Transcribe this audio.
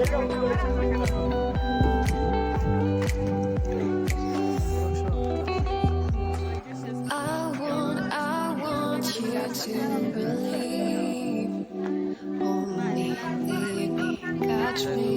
I want you to believe. Hold me, lead me, catch me.